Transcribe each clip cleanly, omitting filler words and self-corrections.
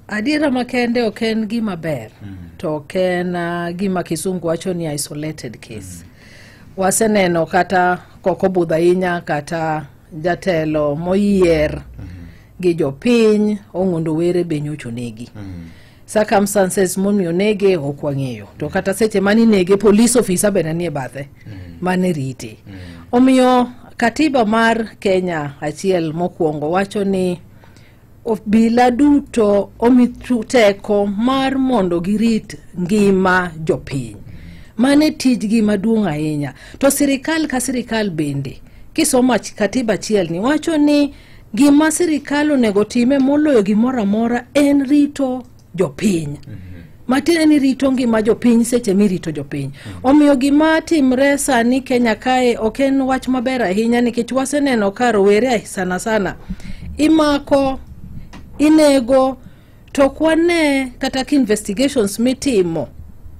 Adiera makende ok en gima ber, to ok en gima kisungu wacho ni isolated case. Waseneno kata koko budho ahinya, kata jatelo moyier gi jopiny Ong'ondo Were be nyocha onegi. Circumstances momiyo nege ok wang'eyo, to kata seche maninege police officer bende nie bathe mane rite. Omiyo katiba mar Kenya achiel mokwongo wacho ni obila duto omi teko mar mondo girit ngima jopiny. Mane tijgi maduong' ahinya. To sirikal ka sirikal bende, kisomo katiba achiel ni wacho ni gima sirikal onego time moloyo gimoro amora en rito jopiny. Matiende ni rito ngima jopiny seche mirito jopiny. Omiyo gima timre sani Kenya kae ok en wach maber ahinya, nikech waseneno ka rowere sana sana imako, inego, to ok wane kata ka investigations mitimo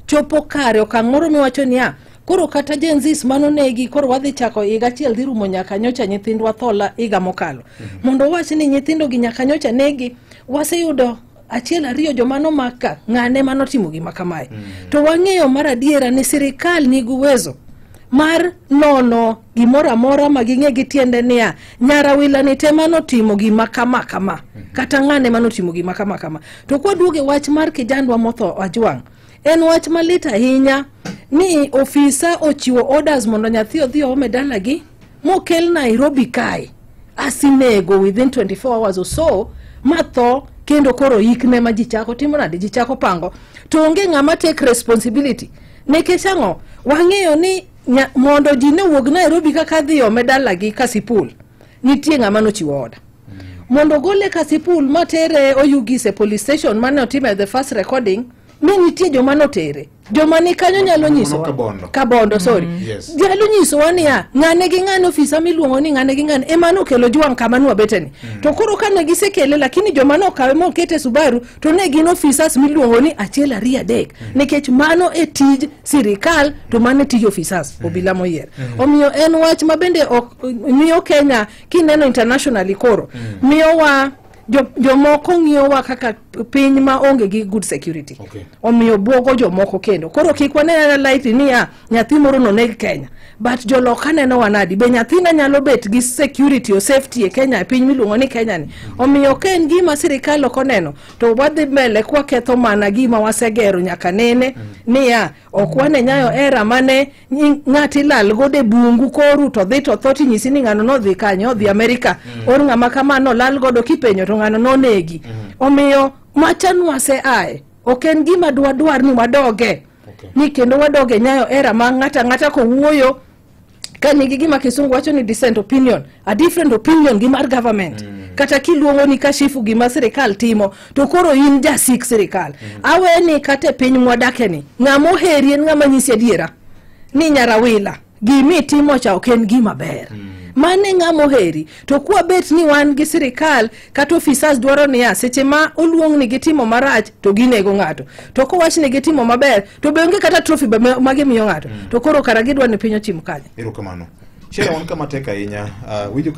chopo kare okang' moro miwacho niya koro kata Gen Zs manonegi koro wadhi chako higa achiel dhi rumo nyaka nyocha nyithindwa tho higa mokalo. Mondo wach ni nyithindo gi nyaka nyocha negi, waseyudo achiel ariyo joma nomak ka ng'ane manotimo gima kamae. To wang'eyo mar adiera ni sirikal nigi uwezo mar nono gimoro amora ma ging'e gi tiende niya nyarawila ni te manotimo gima kama kama, kata ng'ane manotimo gima kama kama. To kwaduogo e wach mar kijandwa motho Ajwang', en wach malit ahinya ni ofisa ochiwo orders mondo nyathi odhi oome dalagi mokel Nairobi kae asinego within 24 hours or so matho, kendo koro ikne ma ji chako timo nade, ji chako pango, to onge ng'ama take responsibility. Nikech ang'o? Wang'eyo ni mondo ji ne wuog Nairobi kaka dhi ome dalagi Kasipul, nitie ng'ama nochiwo order mondo gole Kasipul matere Oyugis e police station mane otime the first recording, ni nitie joma notere, joma ni kanyo nyalo nyisowa. Kabondo. Kabondo, sorry. Nyalo nyisowa niya ng'ane gi ng'ane, ofisa miluongo ni ng'ane gi ng'ane ema nokelo Jwang' kama nwabeteni. To koro kane gisekele, lakini joma nokawe mokete Subaru to ne gin officers miluongo ni achiel ariyo adek, nikech mano e tij sirikal to mano e tij officers obila moyier. Omiyo en wach ma bende ok miyo Kenya kineno internationally koro miyowa jomoko ng'iyowa kaka piny ma onge gi good security. Omiyo buogo jomoko kendo koro kik wane anena lightly niya nyathi moro noneg Kenya, but joloka neno wanadi be nyathina nyalo bet gi security o safety e Kenya, e piny miluongo ni Kenya ni. Omiyo ka en gima sirikal ok oneno to wadhi mbele kwaketho mana gima wasegero nyaka nene niya ok wane nyayo era mane ng'ati lal godo e bungu koru to dhi to tho tinyisi ni ng'ano nodhi kanye, odhi Amerika or ng'ama kamano lal godo kipenjo to ng'ano nonegi. Omiyo macha nwase ae ok en gima dwadwar ni wadoge ni kendo wadoge nyayo era ma ng'ata ng'ata kowuoyo ka nigi gima kisungu wacho ni decent opinion, a different opinion gi mar government, kata kiluongo ni kashifu gima sirikal timo to koro in jasik sirikal. Awe ni kata e piny mwadake ni ng'ama oheri en ng'ama nyisi adiera ni nyarawila gimi timo cha ok en gima ber. Mane ng'ama oheri. To kwabet ni wan gi sirikal kata officers dwaro niya seche ma oluong ni gitimo marach to ginego ng'ato, to kowach ni gitimo maber to be onge kata trophy be ma gimiyo ng'ato, to koro kara gidwa ni piny ochim kanye? Erokamano. Sheila, wan kama tek ahinya. Winjo ka